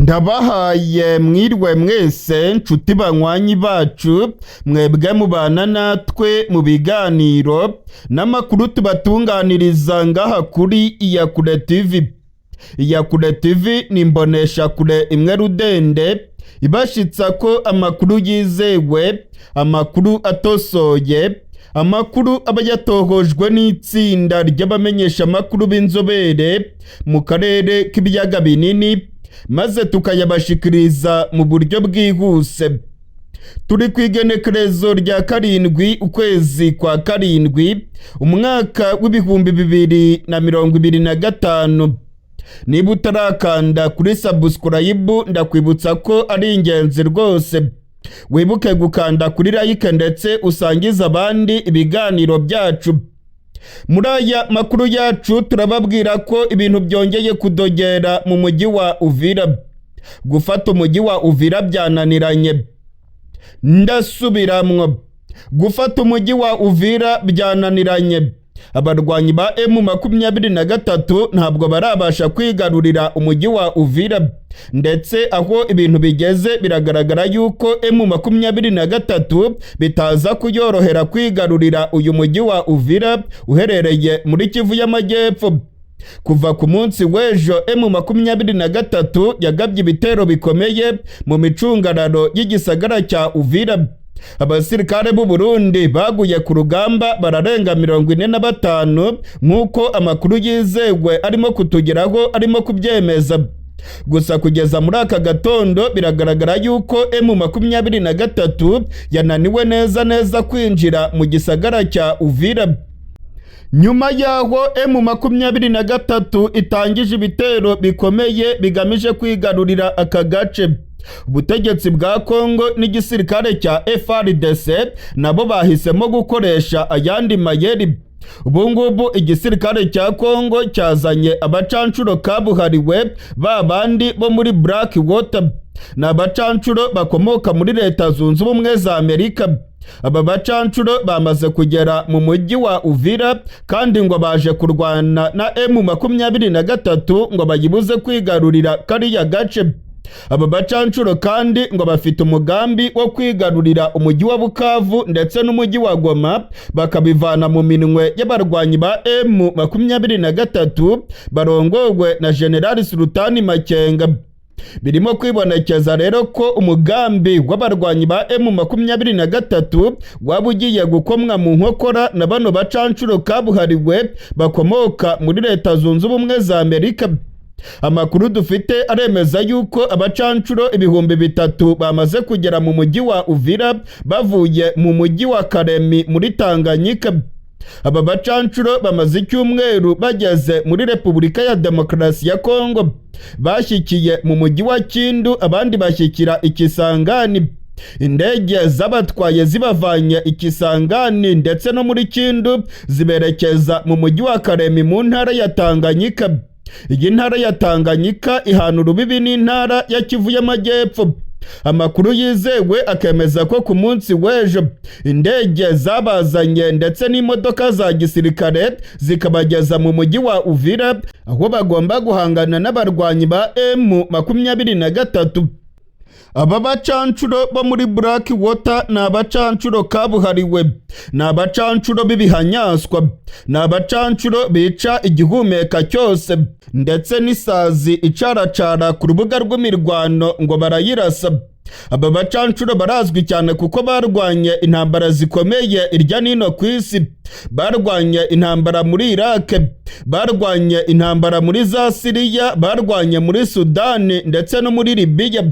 Ndabahaye mwirwe mwese nshuti banywanyi bacu, mwebwe mubana natwe mu biganiro n'amakuru tubatunganiriza ngaha kuri Iyakure TV. Iyakure TV ni imboneshakure imwe rudende ibashitsa ko amakuru yizewe, amakuru atosoye, amakuru aba yatohojwe n'itsinda ry'abamenyeshamakuru b'inzobere mu karere k'ibiyaga binini, maze tukayabashikiriza mu buryo bwihuse. Turi ku igenekerezo rya 7 ukwezi kwa 7 umwaka w'2025. Niba utarakanda kuri subscribe, ndakwibutsa ko ari ingenzi rwose. Wibuke gukanda kuri like ndetse usangize abandi ibiganiro byacu. Muri aya makuru yacu turababwira ko ibintu byongeye kudogera mu mujyi wa Uvira. Gufata umujyi wa Uvira byananiranye. Ndasubiramwo, gufata umujyi wa Uvira byananiranye. Abarwanyi ba M23 ntabwo barabasha kwigarurira umujyi wa Uvira, ndetse aho ibintu bigeze biragaragara yuko M23 bitaza kuyorohera kwigarurira uyu mujyi wa Uvira uherereye muri Kivu y'Amajyepfo. Kuva ku munsi w'ejo M23 yagabye ibitero bikomeye mu micungararo y'igisagara cya Uvira. Abasirikare b'u Burundi baguye ku rugamba bararenga 45, nk'uko amakuru yizewe arimo kutugeraho arimo kubyemeza. Gusa kugeza muri aka gatondo biragaragara yuko M23 yananiwe neza neza kwinjira mu gisagara cya Uvira. Nyuma yaho M23 itangije ibitero bikomeye bigamije kwigarurira aka gace, ubutegetsi bwa Kongo n'igisirikare cya FARDC nabo bahisemo gukoresha ayandi mayeri. Ubu ngubu igisirikare cya Kongo cyazanye abacanshuro kabuhariwe, ba bandi bo muri Black Water. Ni abacanshuro bakomoka muri Leta Zunze Ubumwe za Amerika. Aba bacanshuro bamaze kugera mu mujyi wa Uvira, kandi ngo baje kurwana na M23 ngo bayibuze kwigarurira kariya gace. Aba bacanshuro kandi ngo bafite umugambi wo kwigarurira umujyi wa Bukavu ndetse n'umujyi wa Goma, bakabivana mu minwe y'abarwanyi ba M23 barongowe na General Sultani Makenga. Birimo kwibonekeza rero ko umugambi w'abarwanyi ba M23 waba ugiye gukomwa mu nkokora na bano bacanshuro kabuhariwe bakomoka muri Leta Zunze Ubumwe za Amerika. Amakuru dufite aremeza yuko abacanshuro 3000 bamaze kugera mu mujyi wa Uvira bavuye mu mujyi wa Karemi muri Tanganyika. Aba bacanshuro bamaze icyumweru bageze muri Repubulika ya Demokarasi ya Kongo. Bashyikiye mu mujyi wa Kindu, abandi bashyikira Ikisangani. Indege zabatwaye zibavanye Ikisangani ndetse no muri Kindu ziberekeza mu mujyi wa Karemi mu ntara ya Tanganyika. Iyi ntara ya Tanganyika ihana urubibi n'intara ya Kivu y'Amajyepfo. Amakuru yizewe akemeza ko ku munsi w'ejo indege zabazanye ndetse n'imodoka za gisirikare zikabageza mu mujyi wa Uvira, aho bagomba guhangana n'abarwanyi ba M23. Aba bacanshuro bo muri Black Water ni abacanshuro kabuhariwe, ni abacanshuro b'ibihanyaswa, ni abacanshuro bica igihumeka cyose, ndetse n'isazi icaracara ku rubuga rw'imirwano ngo barayirasa. Aba bacanshuro barazwi cyane kuko barwanye intambara zikomeye irya nino ku isi. Barwanye intambara muri Iraq, barwanye intambara muri za Siriya, barwanye muri Sudani ndetse no muri Libiya.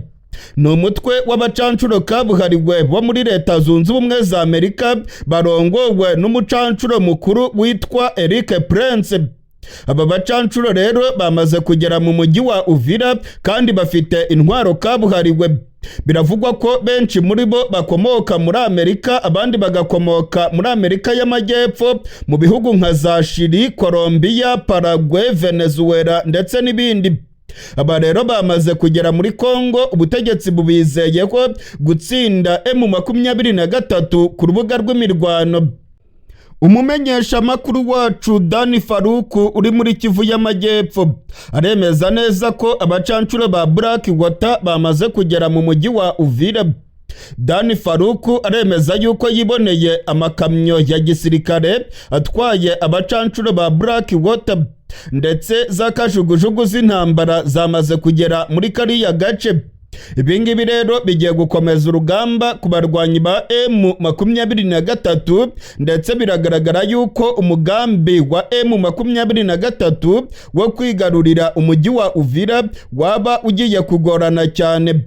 Ni umutwe w'abacanshuro kabuhariwe bo muri Leta Zunze Ubumwe za Amerika barongowe n'umucanshuro mukuru witwa Eric Prince. Aba bacanshuro rero bamaze kugera mu mujyi wa Uvira kandi bafite intwaro kabuhariwe. Biravugwa ko benshi muri bo bakomoka muri Amerika, abandi bagakomoka muri Amerika y'Amajyepfo mu bihugu nka za Chili, Colombia, Paraguay, Venezuela ndetse n'ibindi. Aba rero bamaze kugera muri Kongo, ubutegetsi bubizeye ko gutsinda M23 ku rubuga rw'imirwano. Umumenyeshamakuru wacu Dani Faruku uri muri Kivu y'Amajyepfo aremeza neza ko abacancuro ba Black Water bamaze kugera mu mujyi wa Uvira. Dani Faruku aremeza yuko yiboneye amakamyo ya gisirikare atwaye abacancuro ba Black Water, ndetse za kajugujugu z'intambara zamaze kugera muri kariya gace. Ibingibi rero bigiye gukomeza urugamba ku barwanyi ba M23, ndetse biragaragara yuko umugambi wa M23 wo kwigarurira umujyi wa Uvira waba ugiye kugorana cyane.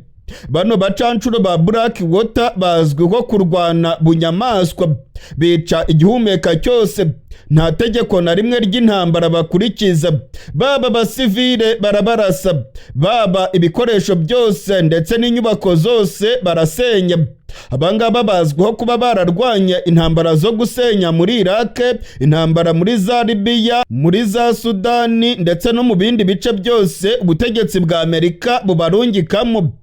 Bano bacancuro ba Black Water bazwiho kurwana bunyamaswa, bica igihumeka cyose, nta tegeko na rimwe ry'intambara bakurikiza, baba abasivile barabarasa, baba ibikoresho byose ndetse n'inyubako zose barasenya. Abangaba bazwiho kuba bararwanye intambara zo gusenya muri Iraq, intambara muri za Libiya, muri za Sudani ndetse no mu bindi bice byose ubutegetsi bwa Amerika bubarungikamo.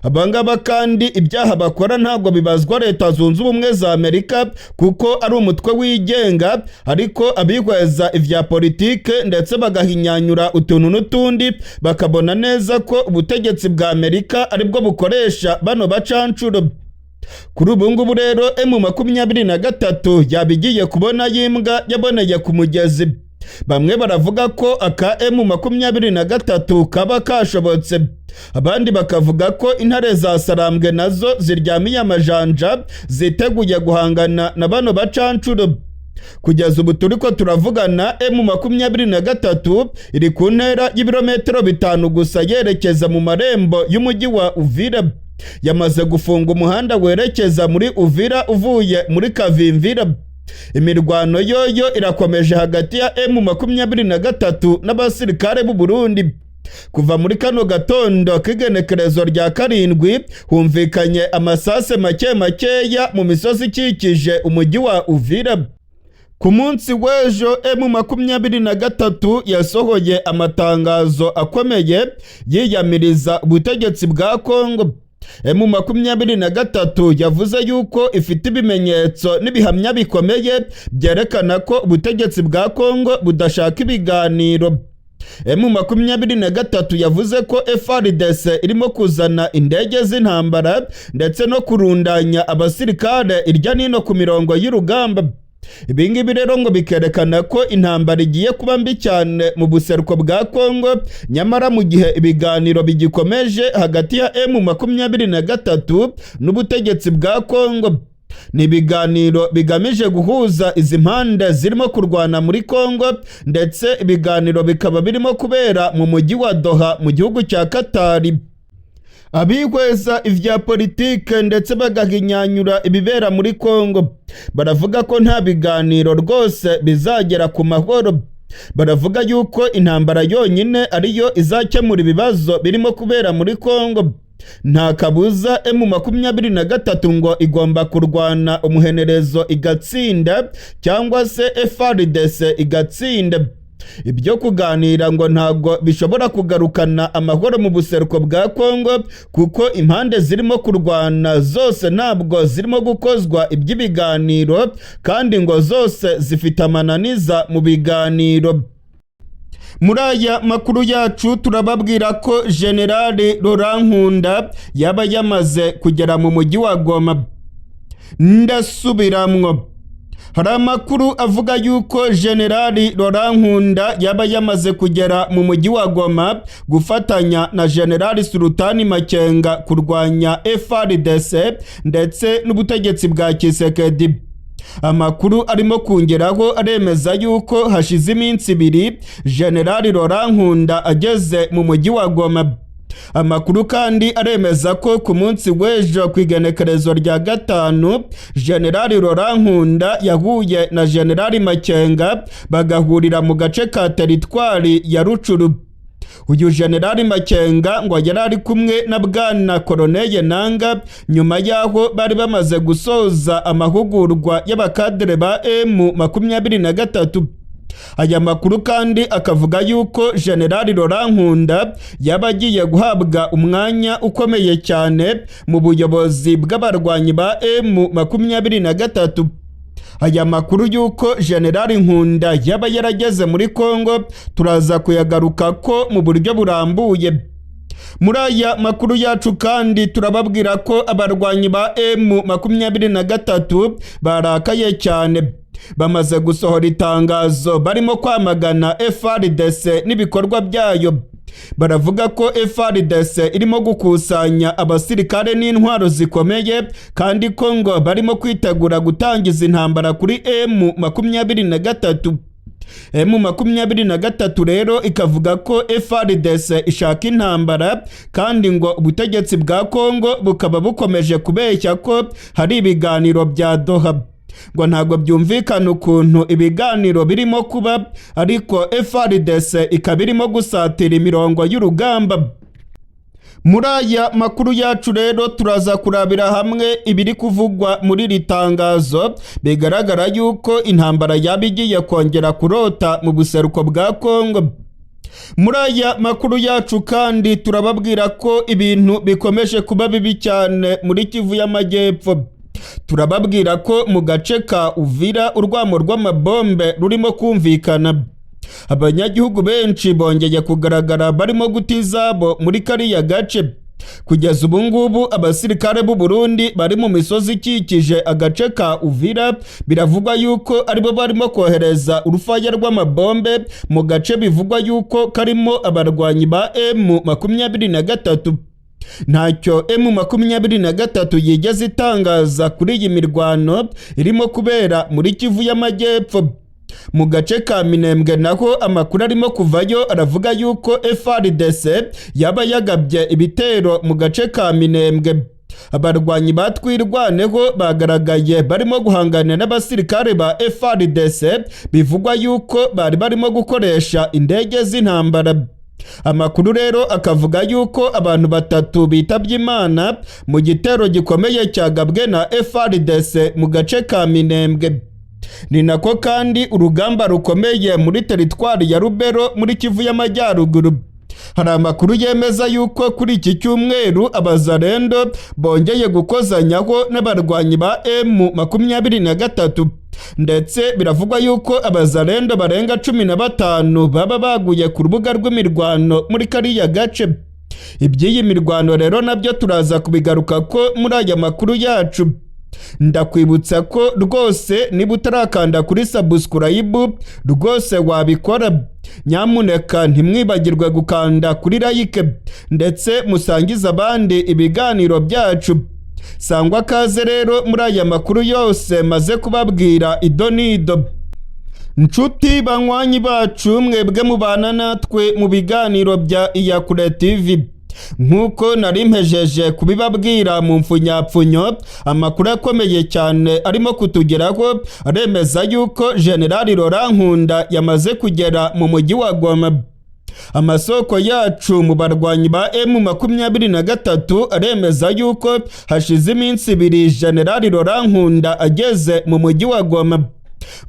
Abangaba kandi ibyaha bakora ntabwo bibazwa Leta Zunze Ubumwe za Amerika kuko ari umutwe wigenga, ariko abihweza ivya politike ndetse bagahinyanyura utuntu n'utundi bakabona neza ko ubutegetsi bwa Amerika aribwo bukoresha bano bacancuro. Kuri ubu ngubu rero M23 yabigiye kubona yimbwa yaboneye ku mugezi. Bamwe baravuga ko aka M23 kaba kashobotse, abandi bakavuga ko intare za Sarambwe nazo ziryamiye amajanja ziteguye guhangana na bano bacancuro. Kugeza ubu turiko turavugana, M23 iri ku ntera y'ibirometero 5 gusa yerekeza mu marembo y'umujyi wa Uvira. Yamaze gufunga umuhanda werekeza muri Uvira uvuye muri Kavimvira. Imirwano yoyo irakomeje hagati ya M23 n'abasirikare b'u Burundi. Kuva muri kano gatondo k'igenekerezo rya 7 humvikanye amasase make makeya mu misozi ikikije umujyi wa Uvira. Ku munsi w'ejo M23 yasohoye amatangazo akomeye yiyamiriza ubutegetsi bwa Kongo. M23 yavuze yuko ifite ibimenyetso n'ibihamya bikomeye byerekana ko ubutegetsi bwa Kongo budashaka ibiganiro. M23 yavuze ko FARDC irimo kuzana indege z'intambara ndetse no kurundanya abasirikare irya nino ku mirongo y'urugamba. Ibingibi rero ngo bikerekana ko intambara igiye kuba mbi cyane mu buseruko bwa Kongo, nyamara mu gihe ibiganiro bigikomeje hagati ya M23 n'ubutegetsi bwa Kongo. Ni ibiganiro bigamije guhuza izi mpande zirimo kurwana muri Kongo, ndetse ibiganiro bikaba birimo kubera mu mujyi wa Doha mu gihugu cya Katari. Abihweza ivya politike ndetse bagahinyanyura ibibera muri Kongo baravuga ko nta biganiro rwose bizagera ku mahoro. Baravuga yuko intambara yonyine ariyo izakemura ibibazo birimo kubera muri Kongo. Nta kabuza M23 ngo igomba kurwana umuhenerezo igatsinda, cyangwa se FARDC igatsinda. Ibyo kuganira ngo ntabwo bishobora kugarukana amahoro mu buseruko bwa Kongo, kuko impande zirimo kurwana zose ntabwo zirimo gukozwa iby'ibiganiro, kandi ngo zose zifite amananiza mu biganiro. Muri aya makuru yacu turababwira ko Generali Laurent Nkunda yaba yamaze kugera mu mujyi wa Goma. Ndasubiramwo, hari amakuru avuga yuko Generali Laurent Nkunda yaba yamaze kugera mu mujyi wa Goma gufatanya na Generali Sultani Makenga kurwanya FARDC ndetse n'ubutegetsi bwa Tshisekedi. Amakuru arimo kongeraho aremeza yuko hashize iminsi 2 Generali Laurent Nkunda ageze mu mujyi wa Goma. Amakuru kandi aremeza ko ku munsi w'ejo ku igenekerezo rya 5 Generali Laurent Nkunda yahuye na Generali Makenga bagahurira mu gace ka teritwari ya Rucuru. Uyu Generali Makenga ngo yari ari kumwe na Bwana Colonel Nanga nyuma y'aho bari bamaze gusoza amahugurwa y'abakadere ba M23. Aya makuru kandi akavuga yuko Generali Laurent Nkunda yaba agiye guhabwa umwanya ukomeye cyane mu buyobozi bw'abarwanyi ba M23. Aya makuru y'uko Generali Nkunda yaba yarageze muri Kongo turaza kuyagaruka ko mu buryo burambuye. Muri aya makuru yacu kandi turababwira ko abarwanyi ba M23 barakaye cyane, bamaze gusohora itangazo barimo kwamagana FARDC n'ibikorwa byayo. Baravuga ko FARDC irimo gukusanya abasirikare n'intwaro zikomeye, kandi ko ngo barimo kwitegura gutangiza intambara kuri M23. M23 rero ikavuga ko FARDC ishaka intambara, kandi ngo ubutegetsi bwa Kongo bukaba bukomeje kubeshya ko hari ibiganiro bya Doha. Ngo ntabwo byumvikana ukuntu ibiganiro birimo kuba, ariko FARDC ikaba irimo gusatira imirongo y'urugamba. Muri aya makuru yacu rero turaza kurabira hamwe ibiri kuvugwa muri iri tangazo, bigaragara yuko intambara yaba igiye kongera kurota mu buseruko bwa Kongo. Muri aya makuru yacu kandi turababwira ko ibintu bikomeje kuba bibi cyane muri Kivu y'Amajyepfo. Turababwira ko mu gace ka Uvira urwamo rw'amabombe rurimo kumvikana. Abanyagihugu benshi bongeye kugaragara barimo guta izabo muri kariya gace. Kugeza ubu ngubu abasirikare b'u Burundi bari mu misozi ikikije agace ka Uvira, biravugwa yuko aribo barimo kohereza urufaya rw'amabombe mu gace bivugwa yuko karimo abarwanyi ba M23. Ntacyo M23 yigeze itangaza kuri iyi mirwano irimo kubera muri Kivu y'Amajyepfo. Mu gace ka Minembwe naho amakuru arimo kuvayo aravuga yuko FARDC yaba yagabye ibitero mu gace ka Minembwe. Abarwanyi batwirwaneho bagaragaye barimo guhangana n'abasirikare ba FARDC, bivugwa yuko bari barimo gukoresha indege z'intambara. Amakuru rero akavuga yuko abantu batatu bitabye Imana mu gitero gikomeye cyagabwe na FARDC mu gace ka Minembwe. Ni nako kandi urugamba rukomeye muri teritwari ya Rubero muri Kivu y'Amajyaruguru. Hari amakuru yemeza yuko kuri iki cyumweru abazarendo bongeye gukozanyaho n'abarwanyi ba M23, ndetse biravugwa yuko abazarendo barenga 15 baba baguye ku rubuga rw'imirwano muri kariya gace. Iby'iyi mirwano rero nabyo turaza kubigaruka ko muri aya makuru yacu. Ndakwibutsa ko rwose niba utarakanda kuri subscribe rwose wabikora. Nyamuneka ntimwibagirwe gukanda kuri like ndetse musangize abandi ibiganiro byacu. Sangwa kaze rero muri aya makuru yose maze kubabwira ido n'ido. Nshuti banywanyi bacu, mwebwe mubana natwe mu biganiro bya Iyakure TV, nk'uko nari mpejeje kubibabwira mu mfunyapfunyo, amakuru akomeye cyane arimo kutugeraho aremeza yuko Generali Laurent Nkunda yamaze kugera mu mujyi wa Goma. Amasoko yacu mu barwanyi ba M23 aremeza yuko hashize iminsi ibiri Generali Laurent Nkunda ageze mu mujyi wa Goma.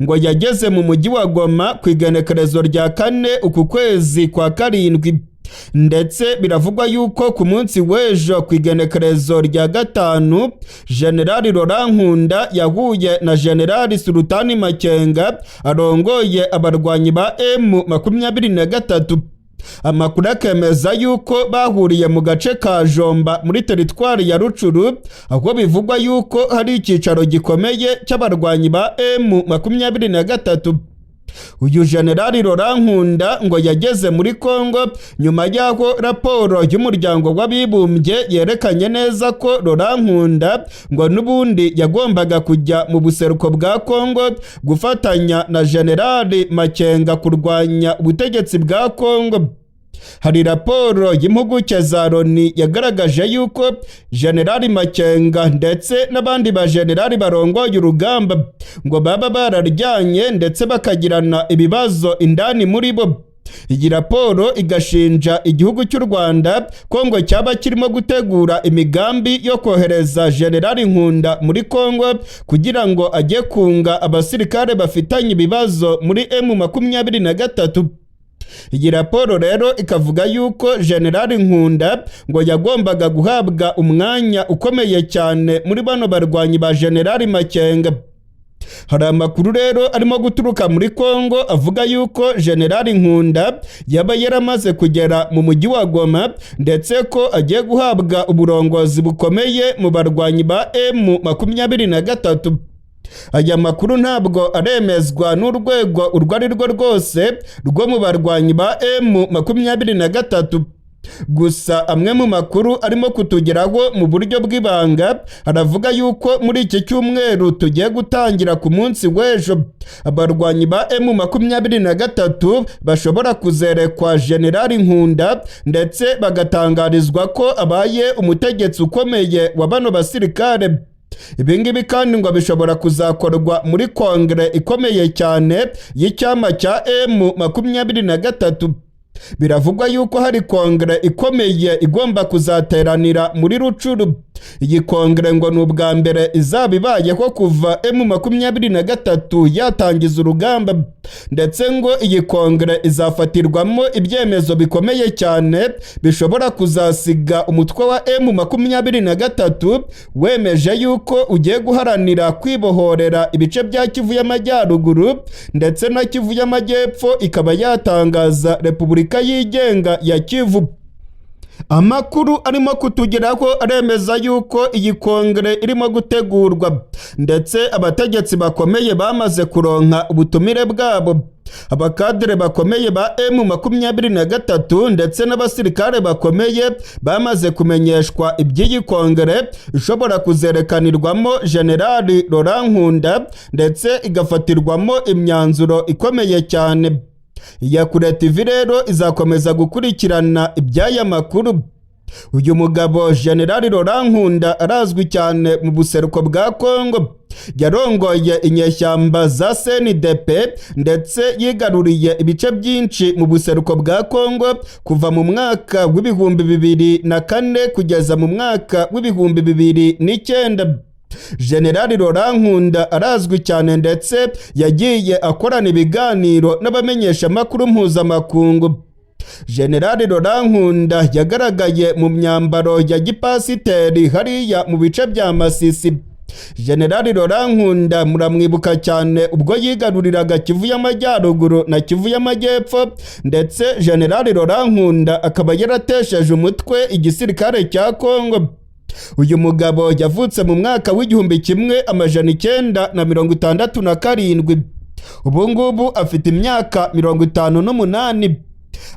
Ngo yageze mu mujyi wa Goma ku igenekerezo rya 4 uku kwezi kwa 7, ndetse biravugwa yuko ku munsi w'ejo ku igenekerezo rya 5 Generali Laurent Nkunda yahuye na Generali Sultani Makenga arongoye abarwanyi ba M23. Amakuru akemeza yuko bahuriye mu gace ka Jomba muri teritwari ya Rucuru, aho bivugwa yuko hari icyicaro gikomeye cy'abarwanyi ba M23. Uyu Generali Laurent Nkunda ngo yageze muri Kongo nyuma y'aho raporo y'umuryango w'abibumbye yerekanye neza ko Laurent Nkunda ngo n'ubundi yagombaga kujya mu buseruko bwa Kongo gufatanya na Generali Makenga kurwanya ubutegetsi bwa Kongo. Hari raporo y'impuguke za Loni yagaragaje yuko Generali Makenga ndetse n'abandi ba generali barongoye urugamba ngo baba bararyanye ndetse bakagirana ibibazo indani muri bo. Iyi raporo igashinja igihugu cy'u Rwanda ko ngo cyaba kirimo gutegura imigambi yo kohereza Generali Nkunda muri Kongo kugira ngo ajye kunga abasirikare bafitanye ibibazo muri M23. Iyi raporo rero ikavuga yuko Generali Nkunda ngo yagombaga guhabwa umwanya ukomeye cyane muri bano barwanyi ba Generali Makenga. Hari amakuru rero arimo guturuka muri Kongo avuga yuko Generali Nkunda yaba yaramaze kugera mu mujyi wa Goma, ndetse ko agiye guhabwa uburongozi bukomeye mu barwanyi ba M23. Aya makuru ntabwo aremezwa n'urwego urwo ari rwo rwose rwo mu barwanyi ba M23. Gusa amwe mu makuru arimo kutugeraho mu buryo bw'ibanga aravuga yuko muri iki cyumweru tugiye gutangira ku munsi w'ejo, abarwanyi ba M23 bashobora kuzerekwa Generali Nkunda, ndetse bagatangarizwa ko abaye umutegetsi ukomeye wa bano basirikare. Ibi ngibi kandi ngo bishobora kuzakorwa muri kongere ikomeye cyane y'icyama cya M23. Biravugwa yuko hari kongere ikomeye igomba kuzateranira muri Rucuru. Iyi kongere ngo ni ubwa mbere izaba ibayeho kuva M23 yatangiza urugamba, ndetse ngo iyi kongere izafatirwamo ibyemezo bikomeye cyane bishobora kuzasiga umutwe wa M23 wemeje yuko ugiye guharanira kwibohorera ibice bya Kivu y'Amajyaruguru ndetse na Kivu y'Amajyepfo, ikaba yatangaza Repubulika yigenga ya Kivu. Amakuru arimo kutugeraho aremeza yuko iyi kongere irimo gutegurwa, ndetse abategetsi bakomeye bamaze kuronka ubutumire bwabo. Abakadere bakomeye ba M23 ndetse n'abasirikare bakomeye bamaze kumenyeshwa iby'iyi kongere ishobora kuzerekanirwamo Generali Laurent Nkunda, ndetse igafatirwamo imyanzuro ikomeye cyane. Iyakure TV rero izakomeza gukurikirana iby'aya makuru. Uyu mugabo Generali Laurent Nkunda arazwi cyane mu buseruko bwa Kongo. Yarongoye inyeshyamba za CNDP, ndetse yigaruriye ibice byinshi mu buseruko bwa Kongo kuva mu mwaka w'2004 kugeza mu mwaka w'2009. Generali Laurent Nkunda arazwi cyane, ndetse yagiye akorana ibiganiro n'abamenyeshamakuru mpuzamakungu. Generali Laurent Nkunda yagaragaye mu myambaro ya gipasiteri hariya mu bice bya Masisi. Generali Laurent Nkunda muramwibuka cyane ubwo yigaruriraga Kivu y'Amajyaruguru na Kivu y'Amajyepfo, ndetse Generali Laurent Nkunda akaba yaratesheje umutwe igisirikare cya Kongo. Uyu mugabo yavutse mu mwaka w'1967, ubu ngubu afite imyaka 58.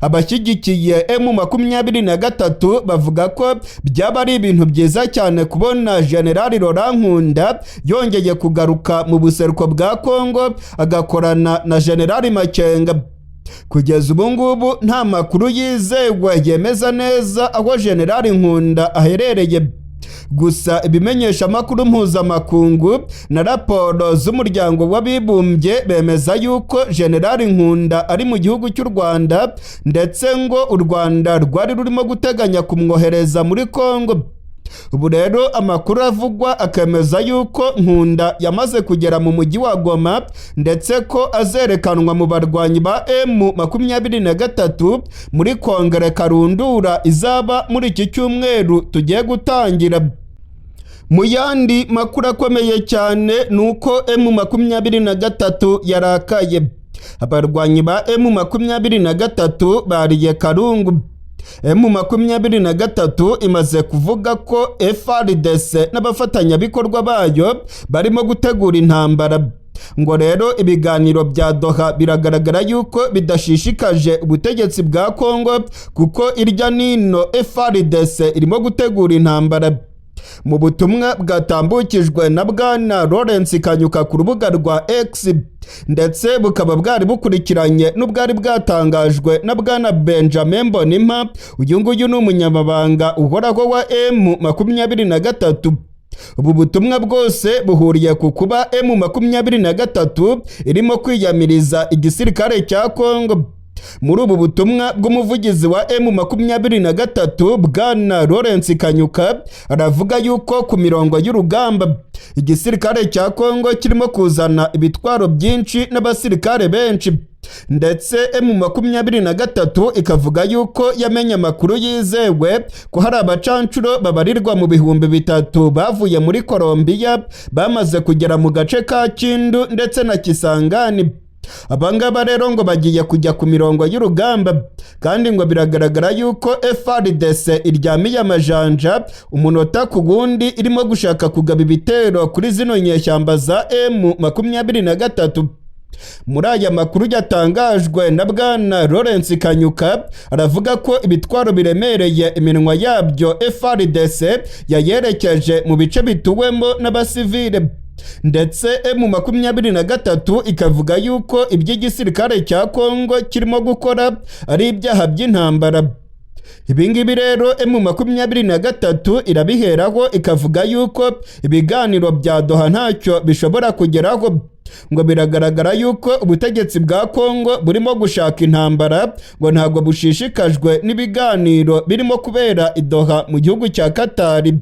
Abashyigikiye M23 bavuga ko byaba ari ibintu byiza cyane kubona Generali Laurent Nkunda yongeye kugaruka mu buseruko bwa Kongo agakorana na Generali Makenga. Kugeza ubu ngubu nta makuru yizewe yemeza neza aho Generali Nkunda aherereye. Gusa ibimenyesha amakuru mpuzamakungu na raporo z'umuryango w'abibumbye bemeza yuko Generali Nkunda ari mu gihugu cy'u Rwanda, ndetse ngo u Rwanda rwari rurimo guteganya kumwohereza muri Kongo. Ubu rero amakuru avugwa akemeza yuko Nkunda yamaze kugera mu mujyi wa Goma, ndetse ko azerekanwa mu barwanyi ba M23 muri kongere karundura izaba muri iki cyumweru tugiye gutangira. Mu yandi makuru akomeye cyane ni uko M23 yarakaye. Abarwanyi ba M23 bariye karungu. M23 imaze kuvuga ko FARDC n'abafatanyabikorwa bayo barimo gutegura intambara. Ngo rero ibiganiro bya Doha biragaragara yuko bidashishikaje ubutegetsi bwa Kongo, kuko irya nino FARDC irimo gutegura intambara. Mu butumwa bwatambukijwe na Bwana Lawrence Kanyuka ku rubuga rwa X, ndetse bukaba bwari bukurikiranye n'ubwari bwatangajwe na Bwana Benjamin Mbonimpa, uyu nguyu ni umunyamabanga uhoraho wa M23. Ubu butumwa bwose buhuriye ku kuba M23 irimo kwiyamiriza igisirikare cya Kongo. Muri ubu butumwa bw'umuvugizi wa M23 Bwana Lawrence Kanyuka aravuga yuko ku mirongo y'urugamba igisirikare cya Kongo kirimo kuzana ibitwaro byinshi n'abasirikare benshi. Ndetse M23 ikavuga yuko yamenye amakuru yizewe ko hari abacancuro babarirwa mu 3000 bavuye muri Colombia bamaze kugera mu gace ka Kindu ndetse na Kisangani. Abangaba rero ngo bagiye kujya ku mirongo y'urugamba, kandi ngo biragaragara yuko FARDC iryamiye amajanja umunota ku wundi, irimo gushaka kugaba ibitero kuri zino nyeshyamba za M23. Muri aya makuru yatangajwe na bwana Lawrence Kanyuka, aravuga ko ibitwaro biremereye iminwa yabyo FARDC yayerekeje mu bice bituwemo n'abasivile. Ndetse M23 ikavuga yuko iby'igisirikare cya Kongo kirimo gukora ari ibyaha by'intambara. Ibingibi rero M23 irabiheraho ikavuga yuko ibiganiro bya Doha ntacyo bishobora kugeraho. Ngo biragaragara yuko ubutegetsi bwa Kongo burimo gushaka intambara, ngo ntabwo bushishikajwe n'ibiganiro birimo kubera i Doha mu gihugu cya Katari.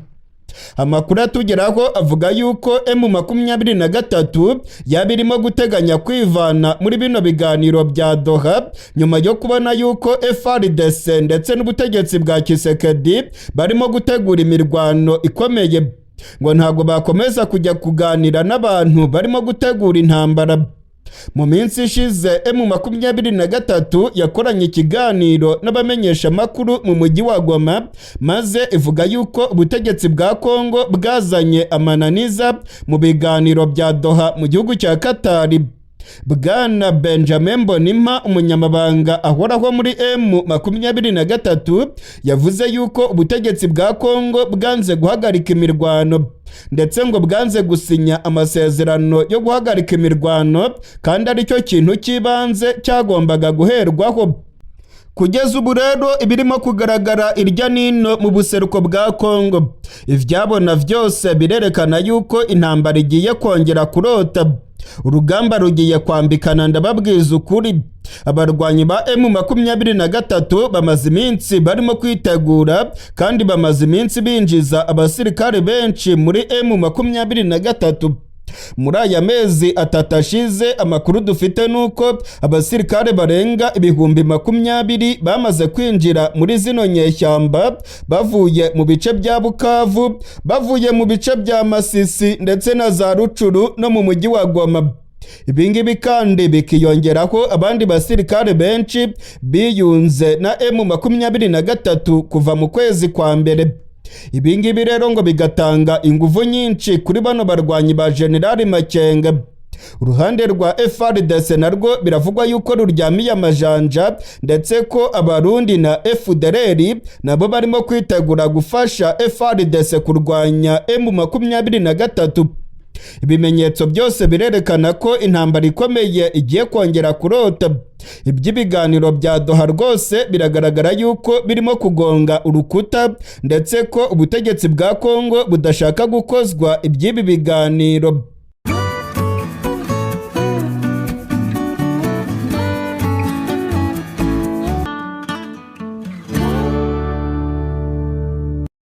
Amakuru atugeraho avuga yuko M23 yaba irimo guteganya kwivana muri bino biganiro bya Doha, nyuma yo kubona yuko FARDC ndetse n'ubutegetsi bwa Tshisekedi barimo gutegura imirwano ikomeye. Ngo ntabwo bakomeza kujya kuganira n'abantu barimo gutegura intambara. Mu minsi ishize M23 yakoranye ikiganiro n'abamenyeshamakuru mu mujyi wa Goma, maze ivuga yuko ubutegetsi bwa Kongo bwazanye amananiza mu biganiro bya Doha mu gihugu cya Katari. Bwana Benjamin Mbonimpa, umunyamabanga ahoraho muri M23, yavuze yuko ubutegetsi bwa Kongo bwanze guhagarika imirwano, ndetse ngo bwanze gusinya amasezerano yo guhagarika imirwano, kandi aricyo kintu cy'ibanze cyagombaga guherwaho. Kugeza ubu rero ibirimo kugaragara irya nino mu buseruko bwa Kongo, ivyabona vyose birerekana yuko intambara igiye kongera kurota. Urugamba rugiye kwambikana, ndababwiza ukuri. Abarwanyi ba M23 bamaze iminsi barimo kwitegura, kandi bamaze iminsi binjiza abasirikare benshi muri M23. Muri aya mezi 3 ashize, amakuru dufite nuko abasirikare barenga 20,000 bamaze kwinjira muri zino nyeshyamba, bavuye mu bice bya Bukavu, bavuye mu bice bya Masisi ndetse na za Rucuru no mu mujyi wa Goma. Ibingibi kandi bikiyongeraho abandi basirikare benshi biyunze na M23 kuva mu kwezi kwa mbere. Ibingibi rero ngo bigatanga ingufu nyinshi kuri bano barwanyi ba General Makenga. Uruhande rwa FARDC narwo biravugwa yuko ruryamiye amajanja, ndetse ko Abarundi na FDLR nabo barimo kwitegura gufasha FARDC kurwanya M23. Ibimenyetso byose birerekana ko intambara ikomeye igiye kongera kurota. Iby'ibiganiro bya Doha rwose biragaragara yuko birimo kugonga urukuta, ndetse ko ubutegetsi bwa Kongo budashaka gukozwa iby'ibi biganiro.